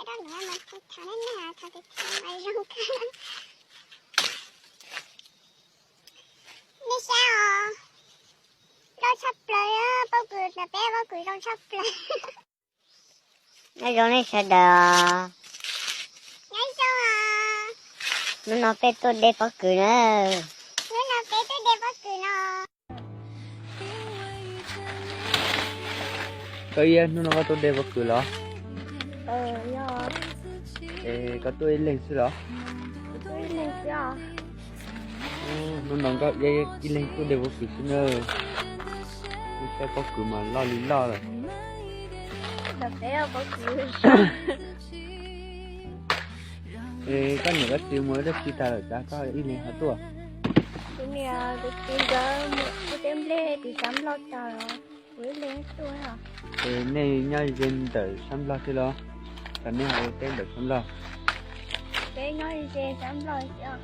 Rau niam mas thaum thaum nej na, thaum thaum mas zoo kawg. Nej saib os, zoo tshaj plaws, pob kws ntawm peb pob kws zoo tshaj plaws. Nyob zoo nej sawv daws os. Nyob zoo os. Hnub no peb tuaj de pob kws na. Hnub no peb tuaj de pob kws no. Koj Iab, hnub no koj tuaj de pob kws los? Es koj tuaj ib leeg xwb los? Hnub no koj Iab ib leeg tuaj de pob kws xwb na. Saib pob kws mas loj li loj lawm. Es koj niam koj txiv mus dab tsi tag lawm cas koj ib leeg ho tuaj? Kuv niam kuv txiv nkawd mus ua teb nplej tim sab Nplog tag los kuv ib leeg tuaj. Es nej nyob ze ntawm sab Nplog thiab los? Cas nej ho ua teb ntawm sab Nplog? Peb nyob ze sab Nplog thiab.